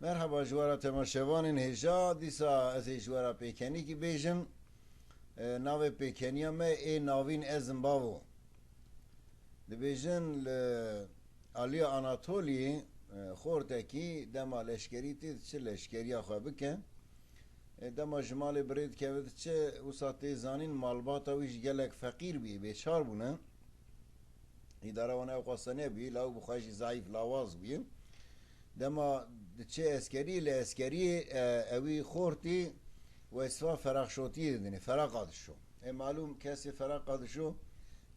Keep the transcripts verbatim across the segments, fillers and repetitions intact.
Merheba ji we re temaşevanên hêja, dîsa ez ê ji we re pêkenîkî bêjim. E, navê pêkeniya me ê navîn Ezim Bavo. Dibêjin li aliya Anatoliyê, e, xortekî dema leşkerî tê diçe leşkeriya xwe bike. E, dema ji malê birê dikeve diçe, wisa tê zanîn malbata wî jî gelek feqîr bûye, bêçar bûne. Îdara wan ew qasa nebûye, lawik bi xwe jî zayîf, lawaz bûye. Dema diçe eskerî, li eskeriyê, e, ewî xortî wesfa feraxşotiyê didinê, feraqa dişo. E, malûm kesê feraqa dişo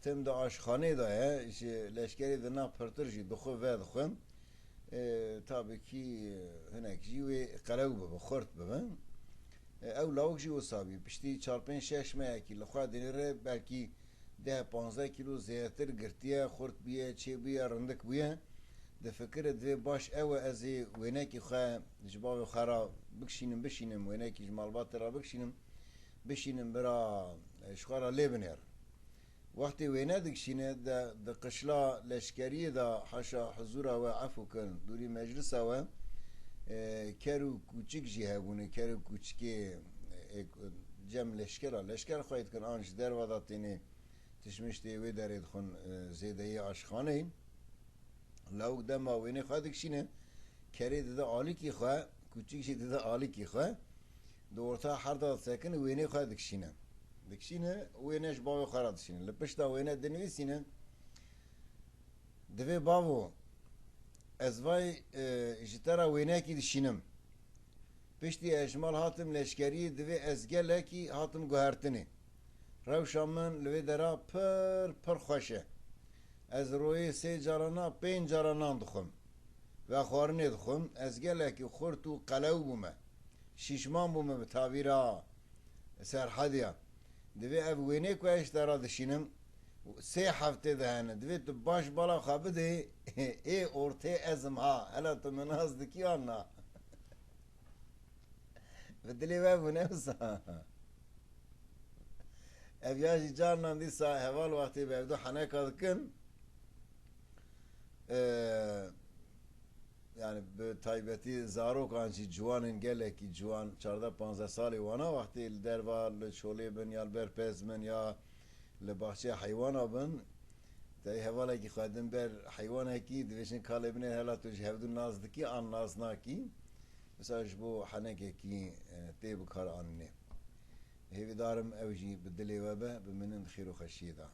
tim di aşxanê de ye, ji leşkerê dina pirtir jî dixwe vedixwe. E, tabî kî hinek jî wê qelew bibe, xurt bibe. E, ew lawik jî wisa bî. Piştî çar pênc şeş mehekî li xwe dinêre, belkî deh panzdeh kîlo zêdetir girtiye, xurt bûye, çêbûye, rindik bûye. Difikire divê baş ew e, ez ê wênekî xwe ji bavê xwe re bikişînim, bişînim, wênekî ji malbatê re bikişînim, bişînim bira, e, ji xwe re lê binêrim. Wextê wêne dikişîne, de, di qişla leşkeriyê de, haşa huzura we, efû kirin, dûrî meclisa we, e, ker û kûçik jî hebûne, ker û kûçikê, e, cem leşkera, leşker xweyî dikin, an ji derve de têne tişmiştê wê derê dixwin, e, zêdeyê aşxaneyê. Lawik dema wênê xwe dikişîne, kerê dide alîkî xwe, kûçik jî dide alîkî xwe. Di orta herda disekine, wênê xwe dikişîne. Dikişîne, wêne ji bavê xwe re dişîne. Li pişta wêne dinivîsîne, divê bavo, ez vay, e, ji te re wênekî dişînim. Piştî ez ji mal hatim leşkeriyê, divê ez gelekî hatim guhertinê. Rewşa min li vê dera pir, pir xweş e. Ez royê sê cara na, pênc cara nan dixwim. Vexwarinê dixwim. Ez gelekî xurt û qelew bûme. Şîşman bûme bi tabîra Serhediya. Divê ev wênê ku ez ji te re dişînim, sê heftê de hene. Divê tu baş bala xwe bidê, ê ortê ezim ha. Hela tu min nas dikî an na? Bi dilê we bûne wisa. Ev ya jî carnan dîsa heval wextê bi hevdu heneka dikin. Ee, yani bi taybetî zarokan jî ciwanên gelekî ciwan, çardeh panzdeh salê wana wextê li derva li çolê bin ya li ber pez bin ya li baxçeya heywana bin. Tey hevalekî xwe din ber heywanekî, dibêjin kalê binê hela tu ji hevdu nas dikî an nas nakî. Mesela ji bo henekekî, e, tê bi kar anînê. Hêvîdarim ew jî bi dilê we be, bimînin di xêr û xweşiyê de.